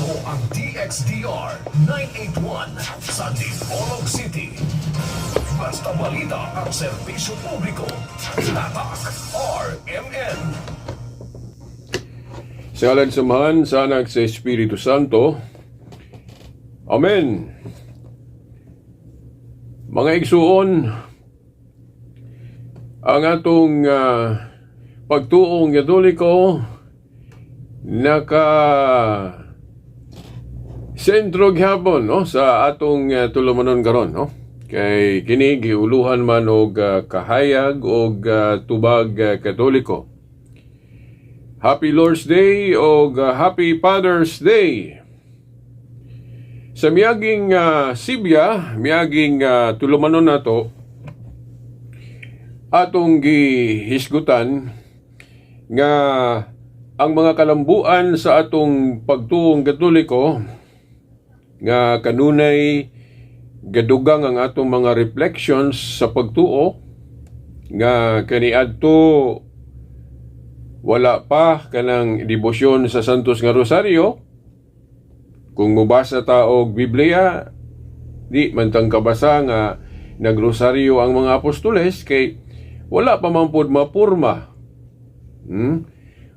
Ito ang DXDR 981 sa Dipolog City. Basta balita at serbisyo publiko. Tatak RMN. Sa ngalan sa Amahan, sa Anak, sa Espiritu Santo. Amen. Mga igsuon, ang atong pagtuong Katoliko naka sentro gyapon, no, sa atong tulumanon karon, no, kay kini giuluhan man og kahayag og tubag Katoliko. Happy Lord's Day og Happy Father's Day. Sa miaging sibya, miaging tulumanon nato, atong gihisgutan nga ang mga kalambuan sa atong pagtuong Katoliko nga kanunay gadugang ang atong mga reflections sa pagtuo nga kaniadto wala pa kanang debosyon sa Santos nga Rosario. Kung mobasa ta og Biblia, di man tang kabasa nga nagrosaryo ang mga apostoles kay wala pa man pud mapurma.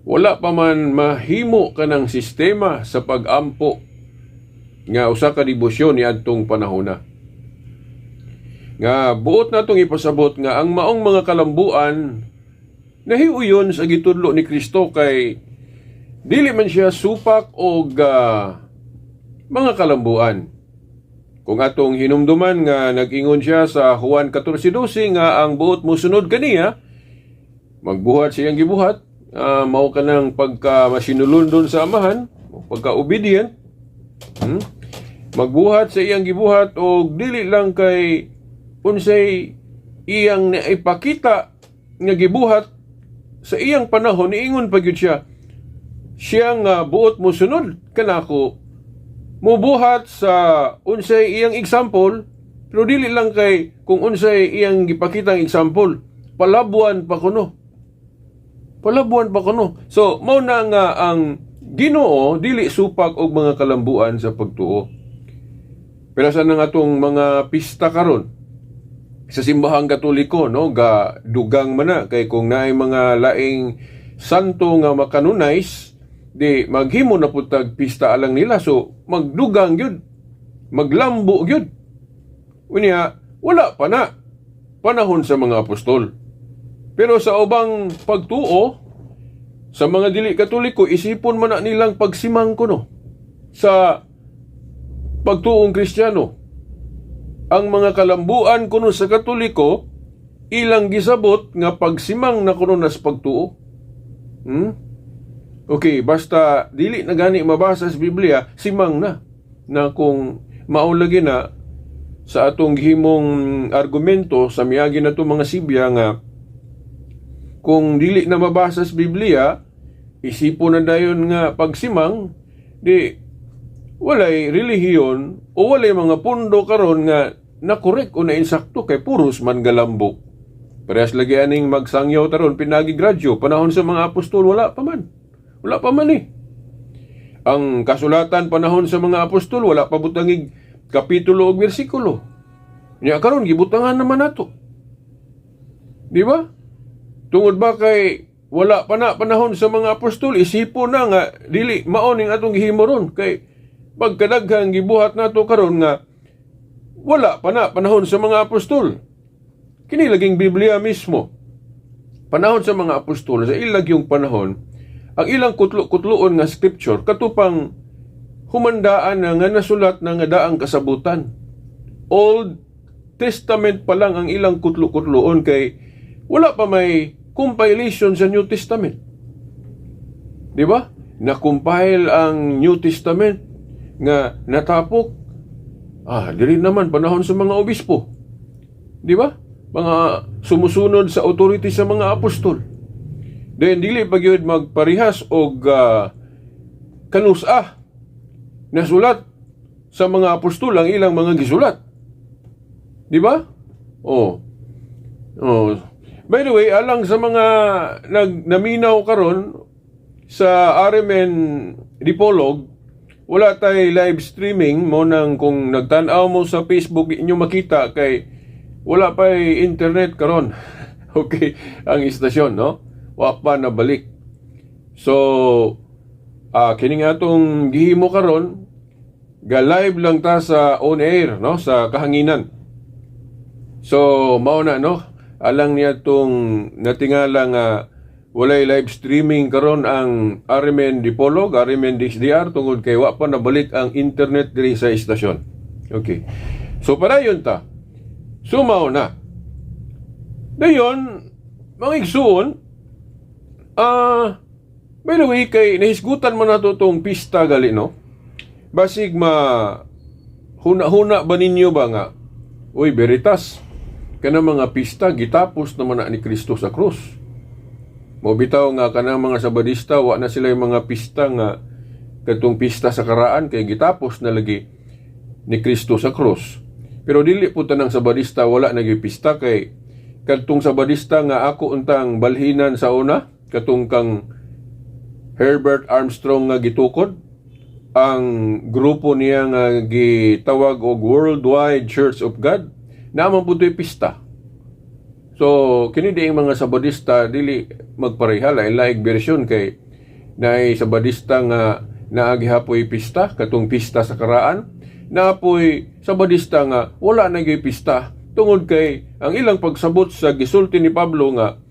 Wala pa man mahimo kanang sistema sa pagampo nga usa ka debosyon niadtong panahona. Nga buot natong ipasabot nga ang maong mga kalambuan nahiuyon sa gitudlo ni Kristo kay dili man siya supak og mga kalambuan. Kung atong hinumduman nga nag-ingon siya sa Juan 14:12 nga ang buot mosunod kaniya magbuhat siyang gibuhat, mao kanang pagka masinulondon sa Amahan, pagka obedient, Magbuhat sa iyang gibuhat og dili lang kay unsay iyang naipakita nga gibuhat sa iyang panahon. Niingon pa gyud siya, siya nga buot mo sunod kanako mubuhat sa unsay iyang example, pero dili lang kay kung unsay iyang gipakitang example, palabuan pa kuno, palabuan pa kuno. So mao na nga ang Ginoo dili supak og mga kalambuan sa pagtuo. Pero sa nang atong mga pista karon sa Simbahang Katoliko, no, ga dugang man na kay kung naay mga laing santo nga makanonize, di maghimo na pud tag pista alang nila, so magdugang gyud, maglambo gyud. Unya wala pa na panahon sa mga apostol, pero sa ubang pagtuo sa mga dili Katoliko, isipon man na nilang pagsimang kuno sa pagtuong Kristiyano. Ang mga kalambuan kuno sa Katoliko, ilang gisabot nga pagsimang na kuno nas pagtuo. Okay, basta dili na gani mabasa sa Biblia, simang na. Na kung mao lagi na sa atong gihimong argumento sa miagi na mga sibya nga kung dili na mabasa sa Biblia, isipon na dayon nga pagsimang, di walay relihiyon o walay mga pundo karon nga na-correct o na-insakto kay puros man galambo. Parehas lagi aning magsangyaw taron pinagi gradyo, panahon sa mga apostol wala pa man. Wala pa man eh. Ang kasulatan panahon sa mga apostol, wala pa butangig kapitulo o bersikulo. Nya karon gibutangan naman nato. Di ba? Tungod ba kay wala pa na panahon sa mga apostol, isipo na nga dili mao ning atong gihimo ron kay pagkadaghang gibuhat nato karon nga wala pa na panahon sa mga apostol. Kini laging Biblia mismo. Panahon sa mga apostol, sa ilag yung panahon, ang ilang kutlo-kutloon nga scripture katupang humandaan na nga nasulat na nga daang kasabutan. Old Testament pa lang ang ilang kutlo-kutloon kay wala pa may compilation sa New Testament. Di ba? Na-compile ang New Testament nga natapok dili naman panahon sa mga obispo. Di ba? Mga sumusunod sa authority sa mga apostol. Then dili pa gyud magparihas og kanusa nasulat sa mga apostol ang ilang mga gisulat. Di ba? Oh. Oh. By the way, alang sa mga nagnaminaw karon sa RMN Dipolog, Wala tay live streaming mo nang kung nagtan-aw mo sa Facebook, inyo makita kay wala pa internet karon. Okay, ang istasyon, no? Wa pa nabalik. So, kini nga atong gihimo karon, ga live lang ta sa on air, no, sa kahanginan. So, mao na, no? Alang niya tong natingala nga walay live streaming karon ang RMN Dipolog, RMN DXDR tungod kay wa pa nabalik ang internet diri sa istasyon. Okay. So padayon ta. So mao na. Dayon, mga igsuon, by the way, kay nahisgutan man nato tong pista gali, no? Basig ma huna-huna ba ninyo ba nga, "Uy, Veritas, kanang mga pista gitapos naman na ni Kristo sa krus." Mo bitaw nga kanang mga Sabadista, wa na sila yung mga pista nga katong pista sa karaan kay gitapos na lagi ni Kristo sa krus. Pero dili po tanang Sabadista wala na pista kay kadtong Sabadista nga ako untang balhinan sa una, katong kang Herbert Armstrong nga gitukod ang grupo niya nga gitawag og Worldwide Church of God, naman po to'y pista. So, kini di ang mga Sabadista dili magpareha, lain laing bersyon kay naay Sabadista nga naa gihapoy pista, katong pista sa karaan, naapoy Sabadista nga wala na gyud pista tungod kay ang ilang pagsabot sa gisulti ni Pablo nga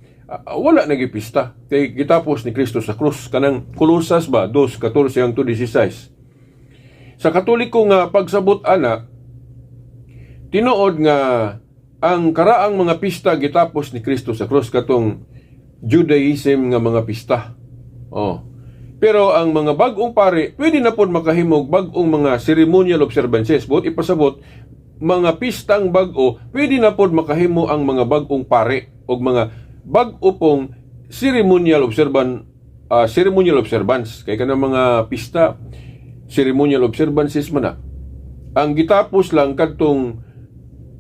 wala na gyud pista kay gitapos ni Kristo sa krus, kanang Kolosas ba 2:14 hangtod 16. Sa Katoliko nga pagsabot ana, tinuod nga ang karaang mga pista gitapos ni Kristo sa krus, katong Judaism nga mga pista. Oh. Pero ang mga bag-ong pare, pwede na pod makahimog bag-ong mga ceremonial observances. Buot ipasabot, mga pistang bag-o, pwede na pod makahimo ang mga bag-ong pare og mga bag-o pong ceremonial observance kay kanang mga pista, ceremonial observances man na. Ang gitapos lang kadtong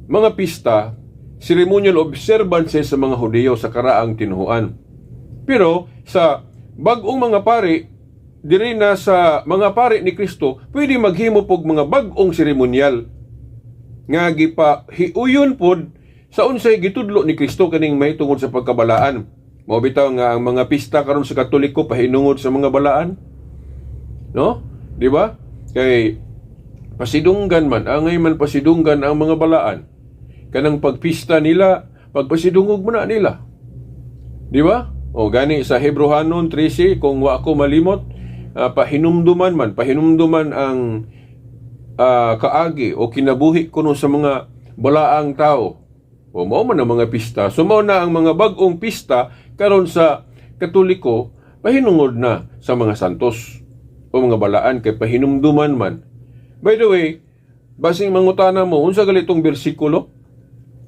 mga pista, ceremonial observances sa mga Hudiyo sa karaang tinuhuan. Pero sa bag-ong mga pari, diri na sa mga pari ni Kristo, pwede maghimo pog mga bag-ong seremonyal nga gipa hiuyon pod sa unsay gitudlo ni Kristo kaning may tungod sa pagkabalaan. Mao bitaw nga ang mga pista karon sa Katoliko pahinungod sa mga balaan. No? Di ba? Kay pasidunggan man, angay man pasidunggan ang mga balaan. Kanang pagpista nila, pagpasidungog mo na nila. Di ba? O gani sa Hebrohanon 13, kung wa ako malimot, pahinumduman man, pahinumduman ang kaagi o kinabuhi kuno sa mga balaang tao. O mao man ang mga pista. So mao na ang mga bag-ong pista karon sa Katoliko, pahinungod na sa mga santos o mga balaan kay pahinumduman man. By the way, basing mangutana mo unsa gali tong bersikulo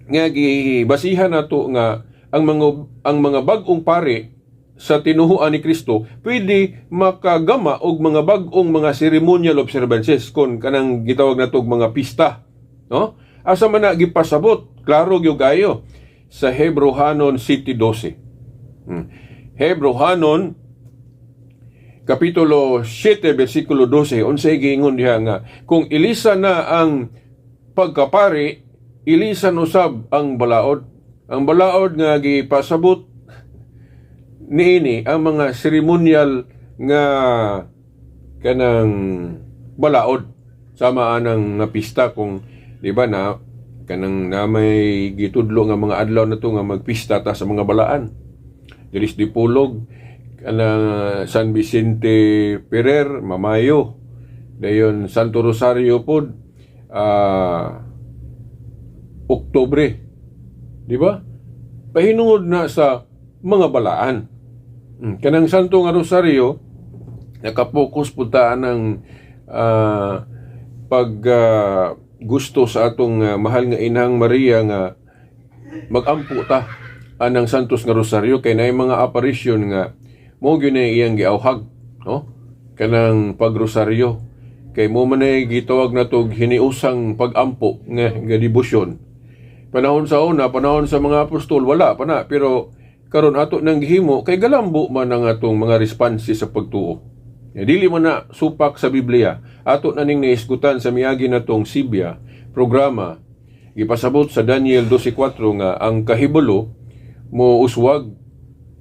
nga gibasihan nato nga ang mga bag-ong pare sa tinuhuan ni Kristo pwede makagama og mga bag-ong mga ceremonial observances kon kanang gitawag nato og mga pista, no? Asa man na gipasabot? Klaro gyud kayo sa Hebrohanon 7:12. Hebrohanon Kapitulo 7 versikulo 12, unsay giingon diha nga kung ilisa na ang pagkapari, ilisan usab ang balaod? Ang balaod nga gipasabot niini ang mga seremonial nga kanang balaod sama anang nga pista kung di ba na kanang na may gitudlo nga mga adlaw na to nga magpista ta sa mga balaan diri sa Dipolog, kanang San Vicente Ferrer, Mamayo, dayon Santo Rosario pod, Oktubre, di ba? Pahinungod na sa mga balaan. Kanang Santo nga Rosario, nakapokus pud ta ng pag gusto sa atong mahal nga Inahang Maria nga magampo ta anang Santos nga Rosario kay naay mga apparition nga mo gyud na iyang giawhag, no, kanang pagrosaryo kay mo man ay gitawag na tog hiniusang pag-ampo nga debosyon. Panahon sa una, panahon sa mga apostol, wala pa na, pero karon ato nang gihimo kay galambo man ang atong mga responses sa pagtuo. Ya, dili mo na supak sa Biblia. Ato na ning naisgutan sa miagi natong Sibya programa, gipasabot sa Daniel 12:4 nga ang kahibalo mo uswag.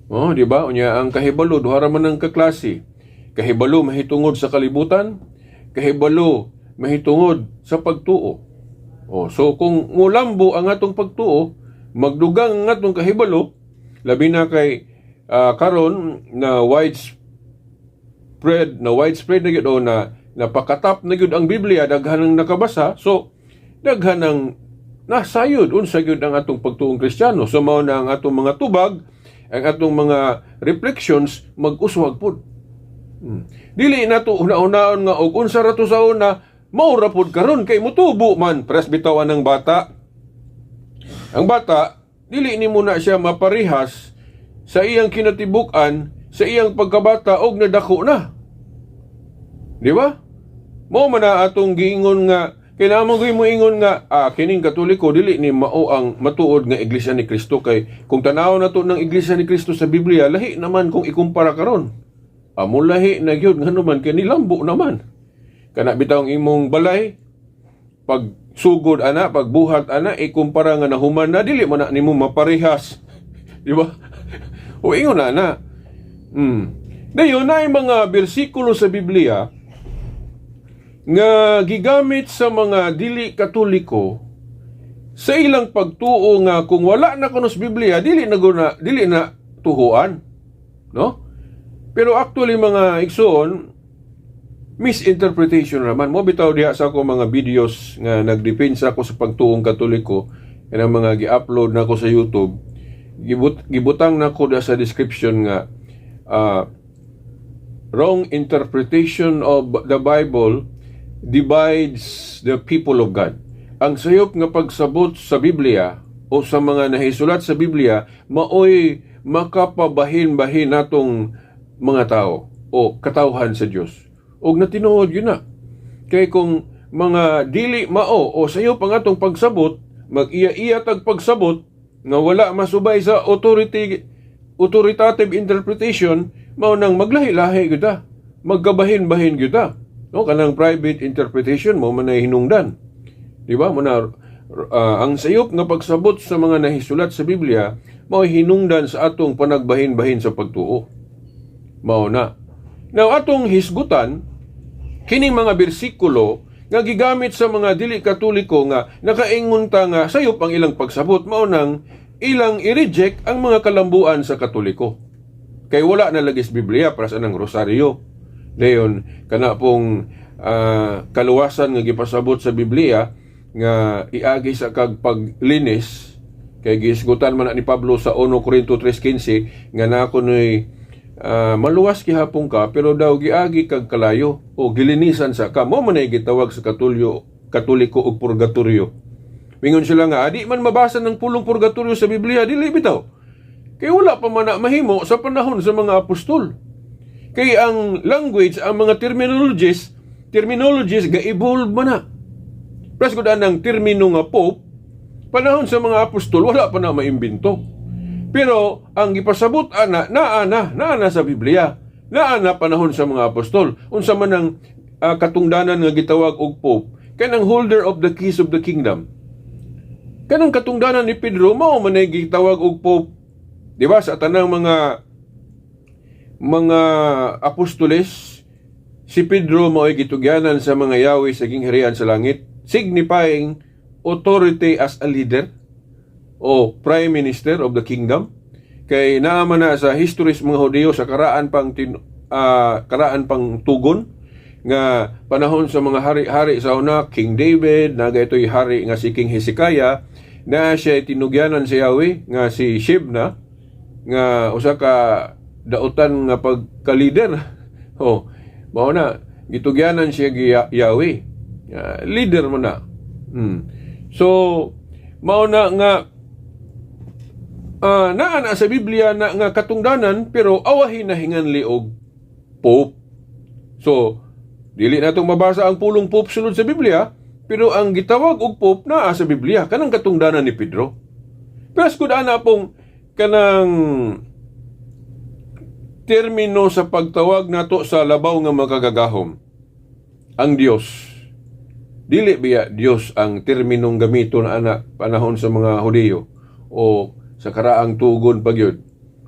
Oh, di ba? Unya ang kahibalo, duha ra man ang kaklase. Kahibalo mahitungod sa kalibutan, kahibalo mahitungod sa pagtuo. Oh, so kung mulambo ang atong pagtuo, magdugang ang atong kahibalo, labi na kay karon na widespread na gyud o na napakatap na gyud ang Biblia, daghan ang nakabasa, so daghan ang nasayod unsa gyud ang atong pagtuong Kristiyano. So mao na ang atong mga tubag, ang atong mga reflections mag-uswag pud. Dili nato una-unaon nga og unsa ra to sa una, mao ra pud karon kay mutubo man pres bitawan ng bata. Ang bata, dili nimo na siya maparehas sa iyang kinatibuk-an, sa iyang pagkabata og nadako na. Di ba? Mao man na atong giingon nga kailangan mo ingon nga kining Katoliko dili ni mao ang matuod nga Iglesia ni Cristo, kay kung tanaw nato ng Iglesia ni Cristo sa Biblia, lahi naman kung ikumpara karon. Amo lahi na gyud, ngano man kay nilambo naman. Kana bitaw ang imong balay pag sugod ana, pagbuhat ana, ikumpara nga nahuman na, dili man na nimo maparehas. Di ba? O ingon na na. Dayon na mga bersikulo sa Biblia nga gigamit sa mga dili Katoliko sa ilang pagtuo nga kung wala na kuno sa Biblia, dili na guna, dili na tuhuan, no? Pero actually, mga igsoon, misinterpretation naman mo bitaw diha sa ako mga videos nga nagdepensa ako sa pagtuong Katoliko, kanang mga gi-upload nako sa YouTube, gibutang nako diha sa description nga "Wrong interpretation of the Bible divides the people of God." Ang sayop nga pagsabot sa Biblia o sa mga nahisulat sa Biblia maoy makapabahin-bahin natong mga tao o katawhan sa Dios. Og natinuod yun na. Kay kung mga dili mao o sayop ang atong pagsabot, mag-iya-iya tag pagsabot nga wala masubay sa authoritative interpretation, mao nang maglahi-lahi gyud ta. Magkabahin-bahin gyud ta. No, kanang private interpretation mo man ay hinungdan. Di ba? Mo na ang sayop nga pagsabot sa mga nahisulat sa Biblia mao hinungdan sa atong panagbahin-bahin sa pagtuo. Mao na. Now atong hisgutan kining mga bersikulo nga gigamit sa mga dili Katoliko nga nakaingon ta nga sayop ang ilang pagsabot, mao nang ilang i-reject ang mga kalambuan sa Katoliko. Kay wala na lagi sa Biblia para sa nang rosaryo. Dayon kana pong kaluwasan nga gipasabot sa Biblia nga iagi sa kag paglinis, kay gihisgutan man na ni Pablo sa 1 Corinto 3:15 nga na kunoy maluwas gihapon ka pero daw giagi kag kalayo o gilinisan sa ka mo man ay gitawag sa Katulyo Katoliko og purgatorio. Mingon sila nga adi man mabasa ng pulong purgatorio sa Biblia. Dili bitaw. Kay wala pa man na mahimo sa panahon sa mga apostol. Kay ang language, ang mga terminologies ga-evolve man na. Plus gud ang termino nga pope, panahon sa mga apostol wala pa na maimbento. Pero ang gipasabot ana, naa na, naa na sa Biblia. Naa na panahon sa mga apostol. Unsa man ang katungdanan nga gitawag og pope, kanang holder of the keys of the kingdom. Kanang katungdanan ni Pedro mao man ay gitawag og pope. Di ba sa tanang mga apostoles, si Pedro mao'y gitugyanan sa mga yawi sa gingharian sa langit, signifying authority as a leader o prime minister of the kingdom. Kay naa man na sa history sa mga Hudiyo sa karaan pang tugon nga panahon sa mga hari-hari sa una, King David, naga ito'y hari nga si King Hezekiah na siya tinugyanan sa Yahweh nga si Shebna nga usa ka dautan nga pagka-leader. Oh, mao na gitugyanan siya gi Yahweh. Leader mo na. So mao na nga naa na sa Biblia na nga katungdanan pero awahin na hinganli og pope. So dili natong mabasa ang pulong pope sulod sa Biblia, pero ang gitawag og pope naa sa Biblia, kanang katungdanan ni Pedro. Pero as ana pong kanang Termino sa pagtawag nato sa labaw nga makagagahom, ang Dios. Dili biya Dios ang terminong gamiton ana panahon sa mga Hudiyo o sa karaang tugon pa gyud?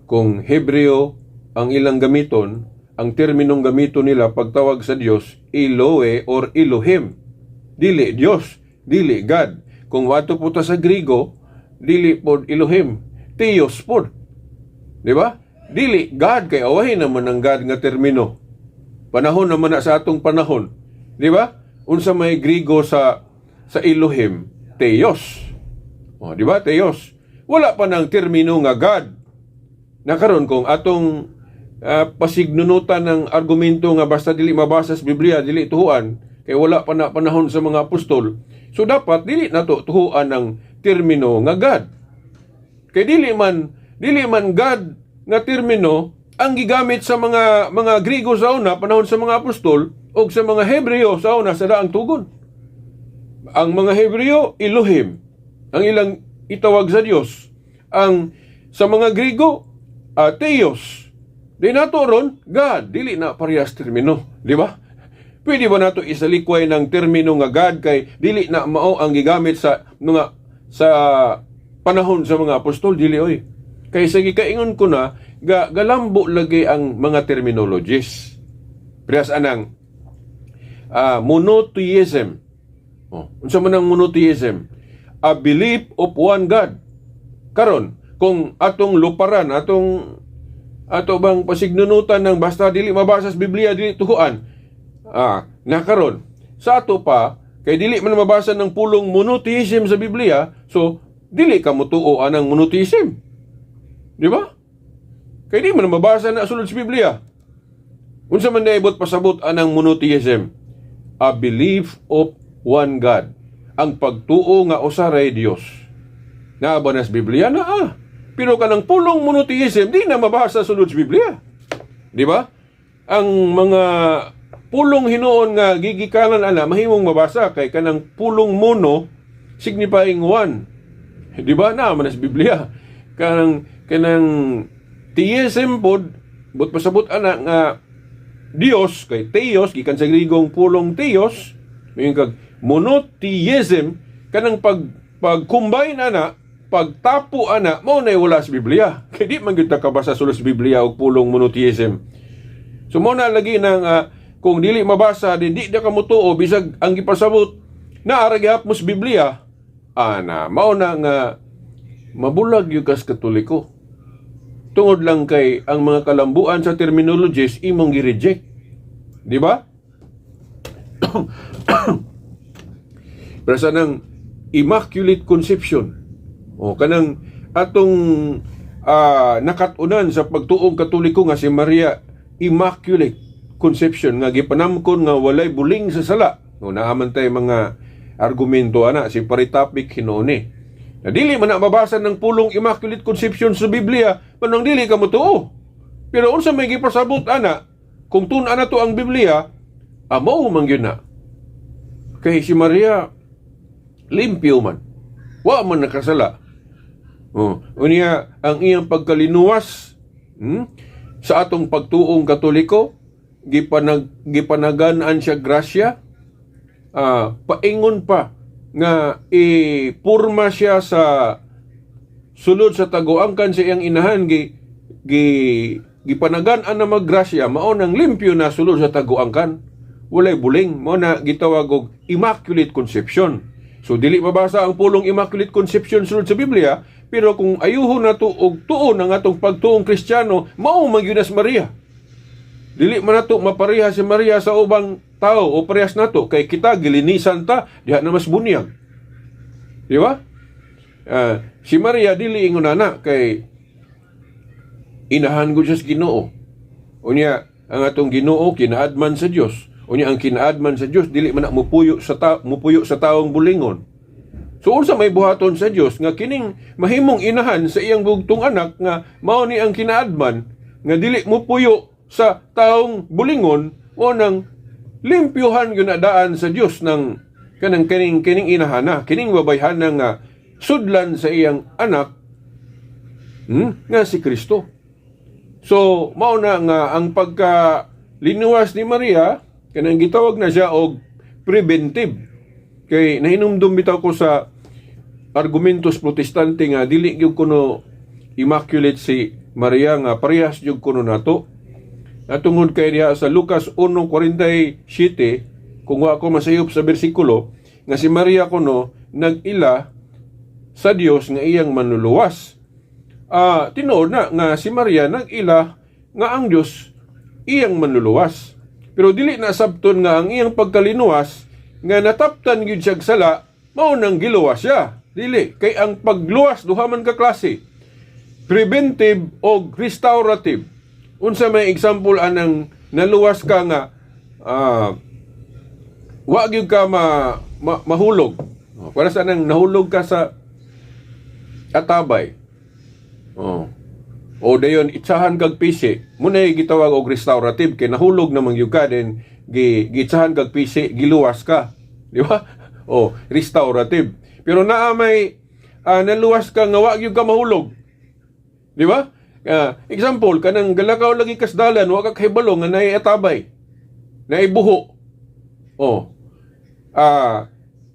Kung Hebreo ang ilang gamiton, ang terminong gamiton nila pagtawag sa Dios, Eloe or Elohim. Dili Dios, dili God. Kung wato po ta sa Grigo, dili pod Elohim, Theos pod. Di ba? Dili God kay awahin naman ang God nga termino. Panahon naman na sa atong panahon. Di ba? Unsa may Grigo sa Elohim? Theos. O, di ba? Theos. Wala pa ng termino nga God. Na karon kung atong pasignunutan ng argumento nga basta dili mabasa sa Biblia, dili tuhuan, kay wala pa na panahon sa mga apostol. So dapat dili nato tuhuan ang termino nga God. Kay dili man God nga termino ang gigamit sa mga Grigo sa una panahon sa mga apostol o sa mga Hebreo sa una sa daang tugon. Ang mga Hebreo, Elohim ang ilang itawag sa Dios. Ang sa mga Grigo, Theos. Di nato ron, God, dili na parehas termino, di ba? Pwede ba nato isalikway ng termino nga God kay dili na mao ang gigamit sa mga sa panahon sa mga apostol? Dili oy. Kay sa gikaingon ko na galambo lagi ang mga terminologies. Parehas anang monotheism. Oh, unsa man ang monotheism? A belief of one God. Karon, kung atong luparan, atong ato bang pasignunutan ng basta dili mabasa sa Biblia, dili tuhuan. Na karon, sa ato pa kay dili man mabasa ng pulong monotheism sa Biblia, so dili ka motuo anang monotheism. Di ba? Kay di man mabasa na sulod sa Biblia. Unsa man naibot pasabot anang monotheism? A belief of one God. Ang pagtuo nga usa ray Dios. Naa ba na sa Biblia? Naa. Pero kanang pulong monotheism, di na mabasa sulod sa Biblia. Di ba? Ang mga pulong hinuon nga gigikanan ana mahimong mabasa kay kanang pulong mono signifying one. Di ba? Naa man na sa Biblia. Kanang theism pod, but pasabot ana nga Dios kay theos gikan sa Grigong pulong theos, mayon kag monotheism, kanang pag combine ana, pagtapo ana, mao na wala sa Biblia kay di man gyud ta kabasa sulod sa Biblia og pulong monotheism. So mo na lagi nang kung dili mabasa din, di na ka motuo bisag ang gipasabot na ara gihapon sa Biblia ana. Mao na nga mabulag gyud kas Katoliko tungod lang kay ang mga kalambuan sa terminologies imong gi-reject, di ba? Pero sa nang Immaculate Conception o kanang atong nakatunan sa pagtuong Katoliko nga si Maria Immaculate Conception nga gipanamkon nga walay buling sa sala. No, naa man tay mga argumento ana si paritapik hinuon ni. Na dili man na mabasa ng pulong Immaculate Conception sa Biblia, manang dili ka motuo. Pero unsa may gipasabot ana, kung tun-an na to ang Biblia, mao man gyud na. Kay si Maria limpyo man. Wa man nakasala. Oh, unya ang iyang pagkalinuwas sa atong pagtuong Katoliko, gipanagan-an siya grasya, paingon pa nga ipurma siya sa sulod sa taguangkan sa iyang inahan, gi, gi gipanagan-an na maggrasya, mao nang limpyo na sulod sa taguangkan, walay buling. Mao na gitawag og Immaculate Conception. So dili mabasa ang pulong Immaculate Conception sulod sa Biblia, pero kung ayuhon nato og tuon ang atong pagtuong Kristiyano, mao man gyud na si Maria. Dili man nato mapareha si Maria sa ubang tao o parehas nato kay kita gilinisan ta diha na mas bunyag. Di ba? Si Maria dili ingon ana kay inahan gud siya sa Ginoo. Unya ang atong Ginoo kinaadman sa Dios. Unya ang kinaadman sa Dios dili man na mupuyo sa taong bulingon. So unsa may buhaton sa Dios nga kining mahimong inahan sa iyang bugtong anak nga mao ni ang kinaadman nga dili mupuyo sa taong bulingon, o nang limpyuhan gyud na daan sa Dios ng kanang kining inahana, kining babayhana nga sudlan sa iyang anak, nga si Kristo. So, mao na nga ang pagka linuwas ni Maria, kanang gitawag na siya og preventive. Kay nahinumdum bitaw ko sa argumentos Protestante nga dili gyud kuno immaculate si Maria, nga parehas gyud kuno nato. At tungod kay diha sa Lucas 1:47, kung wa ako masayop sa bersikulo, nga si Maria kuno nag-ila sa Dios nga iyang manluluwas. Tinuod na nga si Maria nag-ila nga ang Dios iyang manluluwas. Pero dili na sabton nga ang iyang pagkalinuwas nga nataptan gyud siya sala mao nang giluwas siya. Dili kay ang pagluwas duha man ka klase. Preventive o restorative. Unsa may example anang naluwas ka nga wa gyud ka mahulog? Para sa nang nahulog ka sa atabay. Oh. O dayon itsahan kag pisi. Muna gitawag og restorative kay nahulog naman gyud ka, then gitsahan kag pisi, giluwas ka. Di ba? Oh, restorative. Pero naa may naluwas ka nga wa gyud ka mahulog. Di ba? Example, kanang galakaw lagi kas dalan, wa ka kahibalo nga naay atabay. Naay buho. Oh.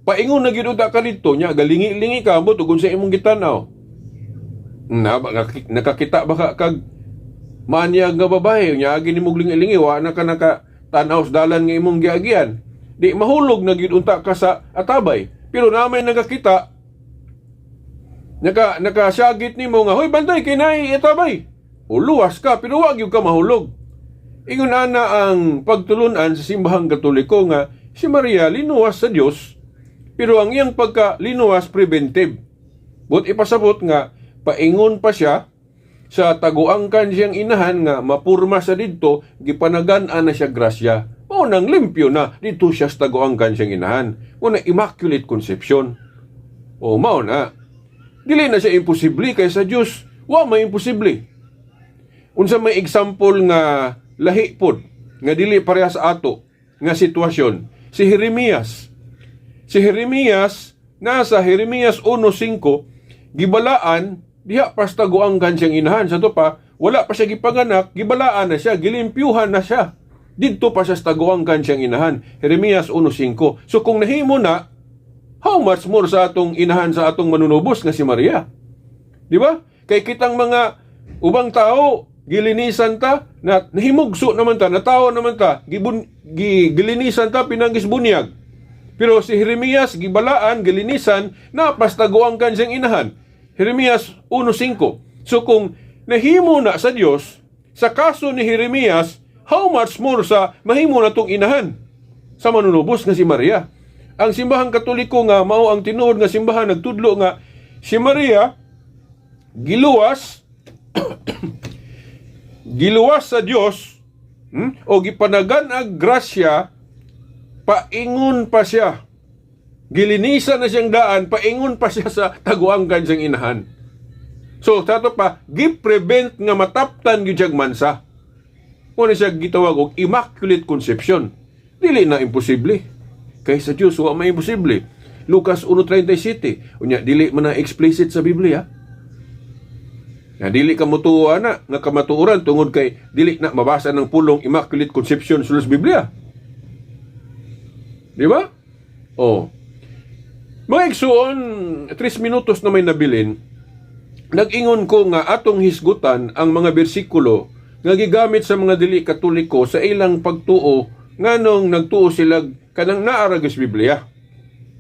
Paingon na gyud unta ka didto nya, galingi-lingi ka mo tungod sa imong gitan-aw. Na nakakita ba ka kag maanyag nga babae nya, agi nimo lingi-lingi, wa na ka naka tan-aw sa dalan nga imong giagian. Di mahulog na gyud unta ka sa atabay. Pero na may nagakita, nakasyagit nimo nga, "Hoy, bantay kay naay atabay." O luwas ka pero wa gyud ka mahulog. Ingon ana ang pagtulunan sa Simbahang Katoliko nga si Maria linuwas sa Dios, pero ang iyang pagka linuwas preventive. But ipasabot nga paingon pa siya sa taguangkan siyang inahan nga mapurma sa didto, gipanagan-an na siya grasya. Mao nang limpyo na didto siya sa taguangkan siyang inahan. Mao na Immaculate Conception. O mao na. Dili na siya imposible kay sa Dios wa may imposible. Unsa may example nga lahi pod nga dili pareha sa ato nga sitwasyon? Si Jeremias. Si Jeremias, nasa Jeremias 1:5, gibalaan diha pa sa taguangkan siyang inahan. Sa to pa, wala pa siya gipanganak, gibalaan na siya, gilimpyuhan na siya. Didto pa siya sa taguangkan siyang inahan. Jeremias 1:5. So kung nahimo na, how much more sa atong inahan, sa atong Manunubos nga si Maria? Di ba? Kay kitang mga ubang tao, gilinisan ta, na nahimugso naman ta, natawo naman ta, gilinisan ta pinangis bunyag. Pero si Jeremias gibalaan, gilinisan, napastaguan kan siyang inahan. Jeremias 1:5. So kung nahimo na sa Dios sa kaso ni Jeremias, how much more sa mahimo na tong inahan sa Manunubos nga si Maria? Ang Simbahang Katoliko nga mao ang tinuod nga simbahan nagtudlo nga si Maria giluwas giluwas sa Dios, o gipanagan ag grasya paingon pa siya. Gilinisan na siyang daan, paingon pa siya sa taguangkan siyang inahan. So, sa ato pa, gi-prevent nga mataptan gyud siyang mansa. Mao na siya gitawag og Immaculate Conception. Dili na imposible. Kay sa Dios wa may imposible. Lucas 1:37. Unya dili man na explicit sa Biblia. Na dili ka mutuo na nga kamatuoran tungod kay dili na mabasa ng pulong Immaculate Conception sa Biblia. Di ba? Oh. Mga igsuon, 3 minutos na may nabilin, nag-ingon ko nga atong hisgutan ang mga bersikulo nga gigamit sa mga dili Katoliko sa ilang pagtuo, nganong nagtuo sila kanang naa ra sa Biblia.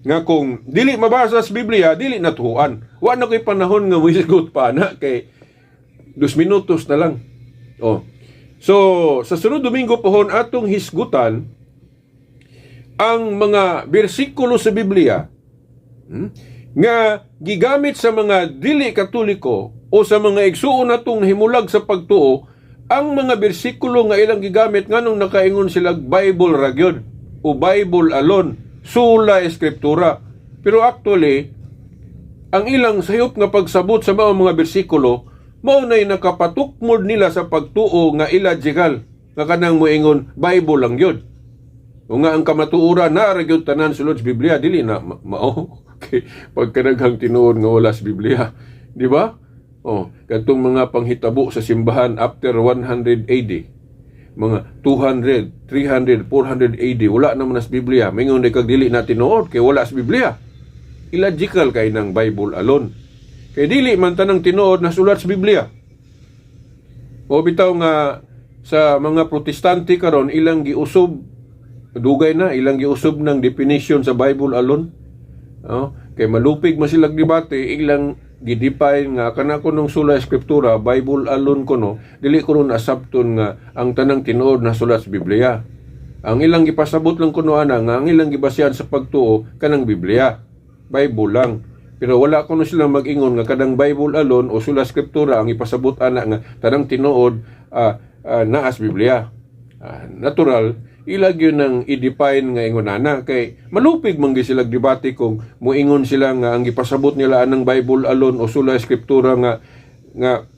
Nga kung dili mabasa sa Biblia, dili natuan. Wa na ko'y panahon nga mohisgot pa na kay 2 minutos na lang. Oh. So, sa sunod Domingo pohon atong hisgutan ang mga bersikulo sa Biblia nga gigamit sa mga dili Katoliko o sa mga igsuon natong himulag sa pagtuo, ang mga bersikulo nga ilang gigamit nganong nakaingon sila Bible ra gyud o Bible alone, sola Scriptura. Pero actually, ang ilang sayop nga pagsabot sa mga bersikulo mao nay nakapatukmod nila sa pagtuo nga illogical nga kanang moingon Bible lang gyud o nga ang kamatuoran naa ra gyud tanan sulod sa Biblia. Dili na mao kay pagkadaghang tinuod nga wala sa Biblia, di ba? Oh, katong mga panghitabo sa simbahan after 100 AD, mga 200, 300, 400 AD, wala naman sa Biblia. Mingon di kag dili na tinuod kay wala sa Biblia. Illogical kay ng Bible alone. Kay dili man tanang tinuod na sulat sa Biblia. O bitaw nga sa mga Protestante karon, ilang giusob, dugay na ilang giusob ng definition sa Bible alone. Oh, kay malupig man sila debate, ilang gidefine nga kana kunong sola scriptura, Bible alone kuno, dili kuno nasabton nga ang tanang tinuod na sulat sa Biblia. Ang ilang gipasabot lang kuno ana nga ang ilang gibasihan sa pagtuo kanang Biblia. Bible lang. Pero wala kuno silang mag-ingon nga kanang Bible alone o sola scriptura ang ipasabot ana nga tanang tinuod naa sa Biblia. Natural, ila gyud nang i-define nga ingon ana kay malupig man gyud sila debate kung muingon sila nga ang gipasabot nila anang Bible alone o sola scriptura nga nga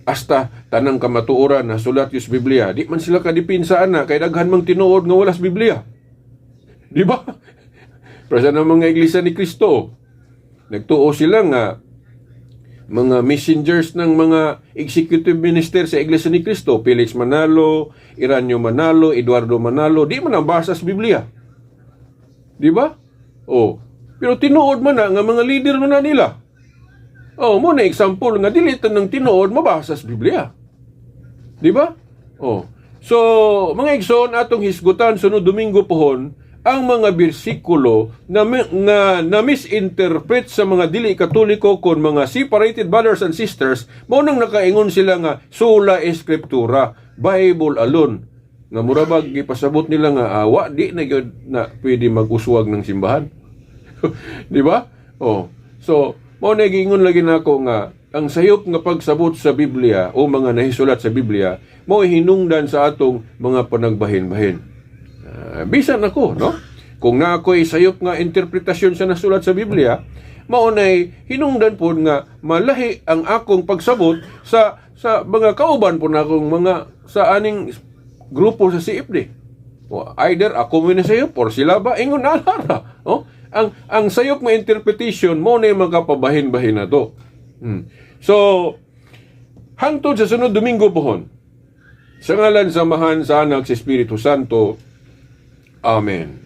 hasta tanang kamatuoran na sulat sa Biblia. Di man sila kadipinsa ana kay daghan mang tinuod nga wala sa Biblia. Di ba? Pero sa mga Iglesia ni Cristo, nagtuo sila nga mga messengers ng mga executive minister sa Iglesia ni Cristo, Felix Manalo, Iranio Manalo, Eduardo Manalo, di man ang basa sa Biblia. Di ba? Oh. Pero tinuod man na nga mga leader man na nila. Oh, mo na example nga dili ng tinuod mabasa sa Biblia. Di ba? Oh. So, mga igsoon, atong hisgutan sunod Domingo pohon ang mga bersikulo na na misinterpret sa mga dili Katoliko kon mga separated brothers and sisters, mao nang nakaingon sila nga sola scriptura, Bible alone. Nga mura bag gipasabot nila nga awa di na gyud na pwede mag-uswag ng simbahan. Di ba? Oh. So, mao na giingon lagi nako nga ang sayop nga pagsabot sa Biblia o mga nahisulat sa Biblia mao hinungdan sa atong mga panagbahin-bahin. Bisan ako, no? Kung na ako'y sayop nga interpretasyon sa nasulat sa Biblia, mao nay hinungdan pod nga malahi ang akong pagsabot sa mga kauban po na akong mga sa aning grupo sa CFD. O, either ako mo na sayop or sila ba ingon alara. Oh, ang sayop nga interpretation mo na yung makapabahin-bahin na to. So, hangtod sa sunod Domingo pohon. Sa ngalan sa Amahan, sa Anak, sa Espiritu Santo. Amen.